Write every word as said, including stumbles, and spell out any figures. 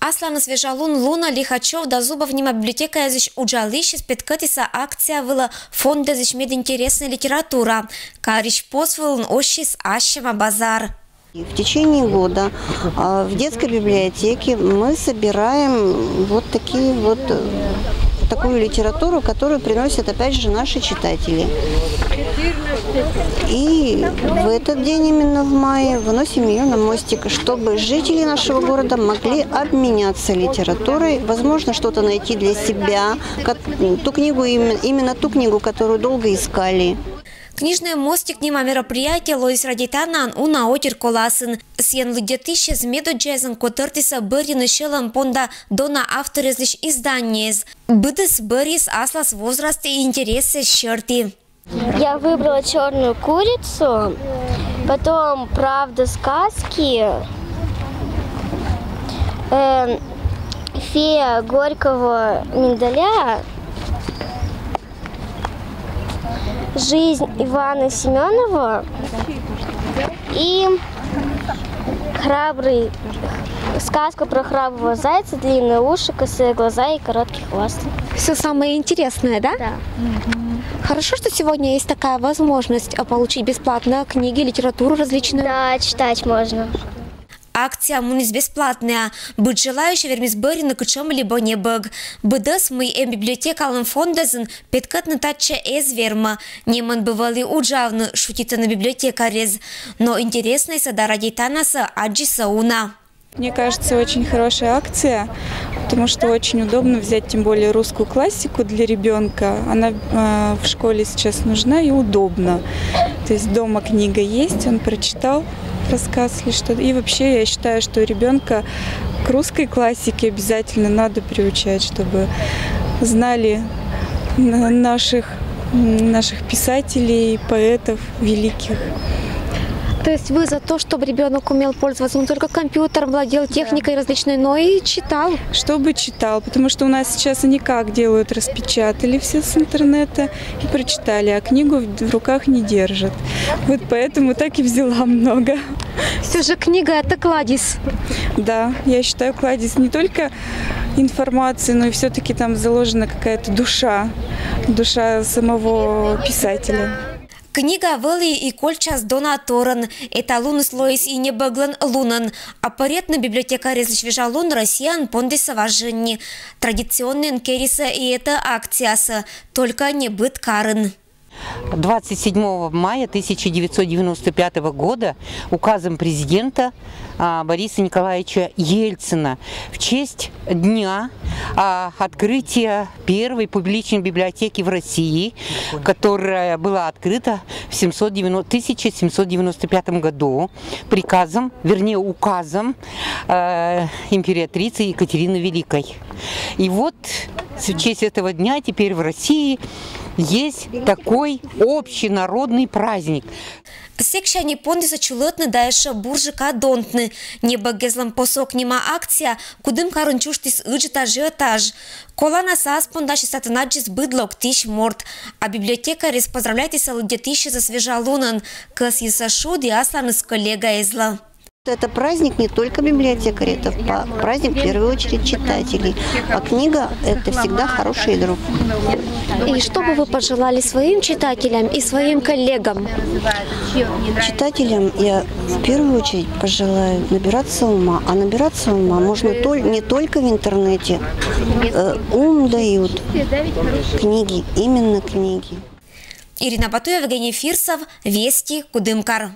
Асланыс вежалун лунӧ Лихачёв да Зубов нима библиотекаэзысь уджалысьыс петкӧдісӧ акция вылӧ фондэзысь «Мед интереснӧй литература». Карысь пос вылын оссис ассьӧма базар. В течение года а, в детской библиотеке мы собираем вот такие вот э, такую литературу, которую приносят опять же наши читатели. И в этот день, именно в мае, выносим ее на мостик, чтобы жители нашего города могли обменяться литературой, возможно, что-то найти для себя, как, ту книгу, именно ту книгу, которую долго искали. «Книжнӧй мостик» нима мероприятие лоис радейтанаӧн уна отир коласын. Сійӧн лыддьӧдысьыс медоддзаысь котыртісӧ бӧрйыны сьӧлӧм понда дона авторъяслысь изданиеяс. Быдыс бӧрйис аслас возраст и интересъяс серти. Я выбрала «Черную курицу», потом «Правда сказки», э, «Фея Горького миндаля», «Жизнь Ивана Семёнова» и «Храбрый», сказка про храброго зайца, длинные уши, косые глаза и короткий хвост. Все самое интересное, да? Да. Хорошо, что сегодня есть такая возможность а, получить бесплатно книги, литературу различную. Да, читать можно. Акция муніс бесплатнӧя. Быд желающӧй вермис бӧрйыны кытшӧм-либӧ небӧг. Быдӧс, мый эм библиотекалӧн фондэзын, петкӧдны татчӧ эз вермы. Нэмӧн бы вӧлі уджавны, шутитӧны библиотекарьяс. Но интереснӧйсӧ да радейтанасӧ аддзисӧ уна. Мне кажется, очень хорошая акция, потому что очень удобно взять тем более русскую классику для ребенка. Она э, в школе сейчас нужна и удобна. То есть дома книга есть, он прочитал рассказ или что-то. И вообще я считаю, что ребенка к русской классике обязательно надо приучать, чтобы знали на- наших м, наших писателей, поэтов великих. То есть вы за то, чтобы ребенок умел пользоваться не только компьютером, владел техникой различной, но и читал? Чтобы читал, потому что у нас сейчас они как делают, распечатали все с интернета и прочитали, а книгу в в руках не держат. Вот поэтому так и взяла много. Все же книга — это кладезь. Да, я считаю, кладезь не только информации, но и все-таки там заложена какая-то душа, душа самого писателя. Книга вӧлі и кольччис дона торйӧн. Эта луныс лоис и небӧглӧн лунӧн. А пӧръятны библиотекарьяслысь вежалун Россияын пондісӧ важӧн ни. Традиционнӧйӧн керисӧ и этайӧ акциясӧ, только небыд карын. Двадцать седьмого мая тысяча девятьсот девяносто пятого года указом президента а, Бориса Николаевича Ельцина в честь дня а, открытия первой публичной библиотеки в России, которая была открыта в семьсот девяносто, тысяча семьсот девяносто пятом году приказом, вернее указом э, императрицы Екатерины Великой. И вот в честь этого дня теперь в России есть такой общенародный праздник. Сэкся нин пондісӧ чулӧтны да ещӧ бурджыка донтны. «Небӧггезлӧн посок» нима акция Кудымкарын чужтіс ыджыд ажиотаж. Коланас ас понда сетӧны аддзис быд локтысь морт. А библиотекарьяс поздравляйтісӧ лыддьӧдысьясӧс вежалунӧн. Кӧсйисӧ шуді асланыс коллегаэзлы. Это праздник не только библиотекарей, это па- праздник в первую очередь читателей. А книга — это всегда хороший друг. И что бы вы пожелали своим читателям и своим коллегам? Читателям я в первую очередь пожелаю набираться ума. А набираться ума можно толь- не только в интернете. Э, ум дают книги, именно книги. Ирина Батуева, Евгений Фирсов, «Вести», Кудымкар.